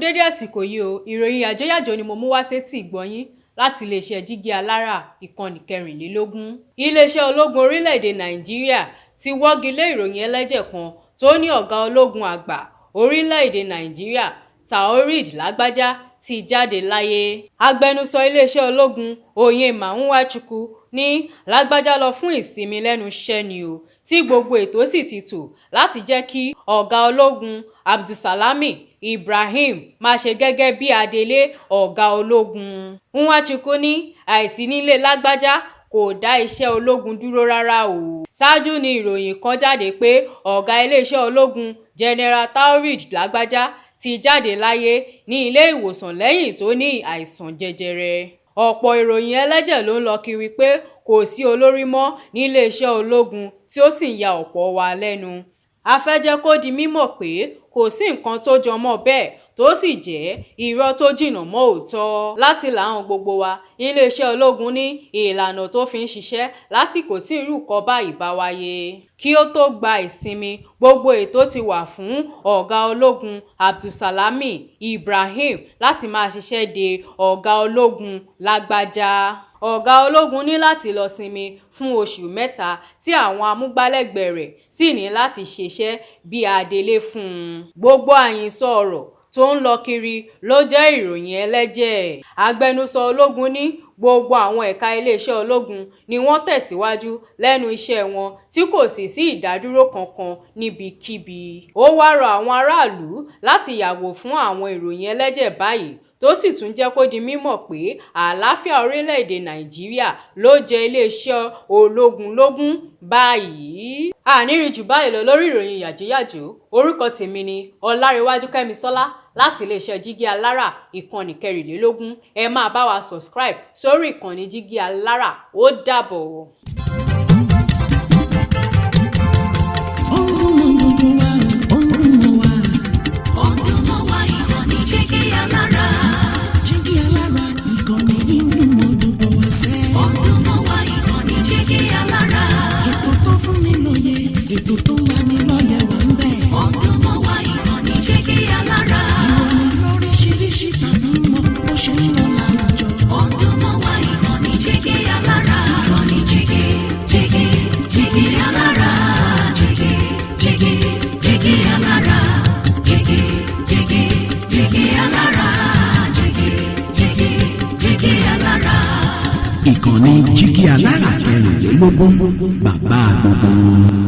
Dédé àsìkò yìí o. Ìròyìn yàjóyàjó ni mo mú wá sétí ìgbọ́ yín láti iléeṣẹ́ Jígí Alára, ìkànnì 24. Iléeṣẹ́ ológun orílẹ̀-èdè Nàìjíríà ti wọ́gi lé ìròyìn ẹlẹ́jẹ̀ kan tó ní ọ̀gá ológun àgbà orílẹ̀-èdè Nàìjíríà Taoreed Lagbaja ti jáde láyé. Agbẹnusọ iléeṣẹ́ ológun Onyema Nwachukwu ní Lagbaja lọ fún ìsinmi lẹ́nu iṣẹ́ ni o, tí gbogbo ètò sì ti tò láti jẹ́ kí ọ̀gá ológun Abdulsalami Ibrahim máa ṣe gẹ́gẹ́ bí adelé ọ̀gá ológun. Nwachukwu ní àìsí nílé Lagbaja kò dá iṣẹ́ ológun dúró rárá o. Ṣáájú ni ìròyìn kan jáde pé ọ̀gá iléeṣẹ́ ológun General Taoreed Lagbaja ti jáde láyé ní ilé ìwòsàn lẹ́yìn tó ní àìsàn jẹjẹrẹ. Ọ̀pọ̀ ìròyìn ẹlẹ́jẹ̀ ló ń lọ kiri pé kò sí olórí mọ́ níléeṣẹ́ ológun, tí ó sì ń ya ọ̀pọ̀ wa lẹ́nu. A fẹ́ jẹ́ kó di mímọ̀ pé kò sí nǹkan tó jọ mọ́ bẹ́ẹ̀, tó sì jẹ́ irọ́ tó jìnnà mọ́ òótọ́. Láti làwọn gbogbo wa, iléeṣẹ́ ológun ní ìlànà tó fi ń ṣiṣẹ́ lásìkò tí irú nǹkan báyìí bá wáyé. Kí ó tó gba ìsinmi, gbogbo ètò ti wà fún ọ̀gá ológun Abdulsalami Ibrahim láti máa ṣiṣẹ́ de ọ̀gá ológun Lagbaja. Ọ̀gá ológun ní láti lọ sinmi fún oṣù 3, tí àwọn amúgbálẹ́gbẹ̀ẹ́ rẹ̀ sì ní láti ṣiṣẹ́ bí adelé fún un. Gbogbo àhesọ ọ̀rọ̀ tó ń lọ kiri ló jẹ́ ìròyìn ẹlẹ́jẹ̀. Agbẹnusọ ológun ní gbogbo àwọn ẹ̀ka iléeṣẹ́ ológun ni wọ́n tẹ̀síwájú lẹ́nu iṣẹ́ wọn, tí kò sì sí ìdádúró kankan níbikíbi. Ó wáá rọ àwọn aráàlú láti yàgò fún àwọn ìròyìn ẹlẹ́jẹ̀ báyìí, tó sì tún jẹ́ kó di mímọ̀ pé àlàáfíà orílẹ̀-èdè Nàìjíríà ló jẹ iléeṣẹ́ ológun lógún báyìí. Àní rí jù báyìí lọ lórí ìròyìn yàjóyàjó. Orúkọ tèmi ni Ọlárẹ̀wájú Kẹ́misọ́lá láti iléeṣẹ́ Jígí Alára, ìkànnì 24. Ẹ máa bá wa subscribe sórí ìkànnì Jígí Alára. Ó dàbọ̀. Ó ń dún mọ́ gbogbo wa, ó ń dún mọ́ wa. Ó ń dún mọ́ wa, ìkànnì Jígí Alára. Jígí Alára, ìkànnì yìí ń dún mọ́ gbogbo wa sẹ́. Ó ń dún mọ́ wa, ìkànnì Jígí Alára. Ètò tó fún ni lóye, ètò tó ń lani lọ́yẹ̀ wà ń bẹ̀. Ó ń dún mọ́ wa, ìkànnì Jígí Alára. Ìròyìn lóríṣiríṣi tàbí mọ́ bó ṣe ń lọ láwùjọ. Ó ń dún mọ́ wa, ìkànnì Jígí Alára. Ìkànnì Jígí, Jígí, Jígí Alára. Jígí, Jígí, Jígí Alára. Jígí, Jígí, Jígí Alára. Jígí, Jígí, Jígí Alára. Ìkànnì Jígí Alára 24, bàbá gbogbo wọn.